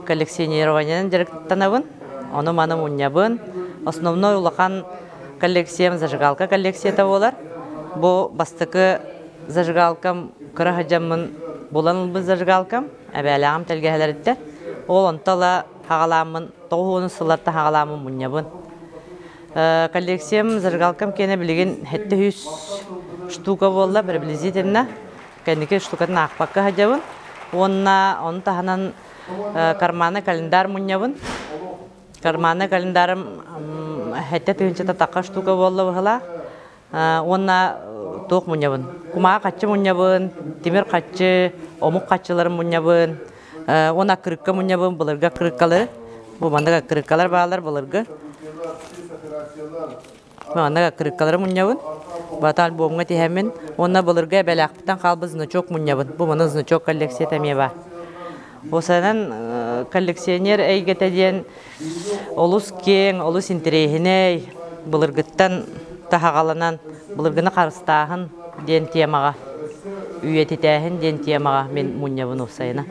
Коллекционированиенан дьарыктанабын, ону-маны мунньабын. Основной улахан коллекциям зажигалка коллекцията буолар. Бу бастакы зажигалкам кыра сылдьаммын булан ылбыт зажигалкам, эбээлээҕим тэлгэһэлэриттэн. Ол онто ыла хаҕалааммын, 90 сыллартан хаҕалааммын мунньабын. Коллекциям зажигалкам киэнэ билигин 700 штука буолла приблизительно. Кэнники штукатын аахпакка сылдьабын. Уонна ону таһынан карманный календарь мунньабын. Карманный календарым 7 тыһыынчата тахха штука буолла быһылаах. Уонна туох мунньабын? Кумаа хаччы мунньабын, тимир хаччы, омук хаччыларын мунньабын. Уонна аккырыыкка мунньабын, былыргы аккырыыккалары. Бу маннык аккырыыккалар бааллар былыргы. Маннык аккырыыккалары мунньабын. Бата альбомҥа тиһэммин. Уонна былыргы эбэлээхпиттэн хаалбыт значок мунньабын. Бу маны значок коллекцията эмиэ баар. Осанан коллекционер эйгэтэ диэн олус киэҥ, олус интэриэһинэй, былыргыттан таһаҕаланан былыргыны харыстааһын диэн темаҕа, үйэтитээһин диэн темаҕа мин мунньабын уопсайына.